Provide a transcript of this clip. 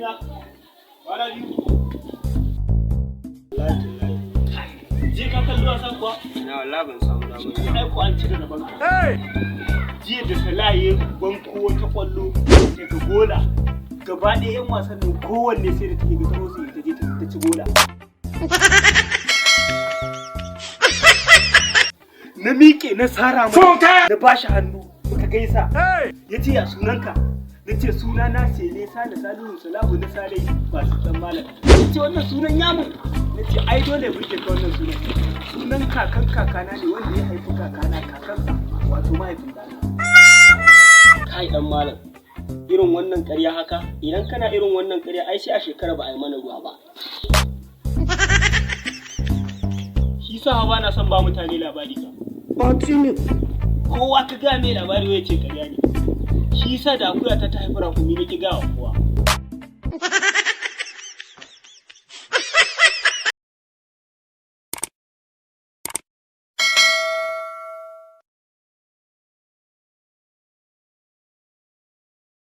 Abokina, kwana biyu. Wallahi. Je ka kalli wasan kuwa? Na wallahi ban samu damar zuwa. Ai ko an ci da rabon ka. Jiya da Salah ya banko wata kwallo daga gola. Gaba ɗaya 'yan wasan nan kowanne sai da take ga ta ta je ta ci gola. Na miƙe na sara mai na bashi hannu muka gaisa. Ya ce, "Ya sunanka?" Na ce, "Suna na Sele Sale Salihu Salahu na Sale ba su dan malam." Ya ce, "Wannan sunan yamun." Na ce, "Ai dole burge ka wannan sunan. Sunan kakan kakana ne wanda ya haifi kakana kakansa, wato mahaifin ɗana." Kai dan malam. Irin wannan ƙarya haka, idan kana irin wannan ƙarya, ai sai a shekara ba a yi mana ruwa ba. Shi sa ba na son ba mutane labari ba. Kowa ka gaya mai labari wai ce ƙarya ne. Shi sa da akuya ta ta haifi rakumi na ki gaya wa kowa.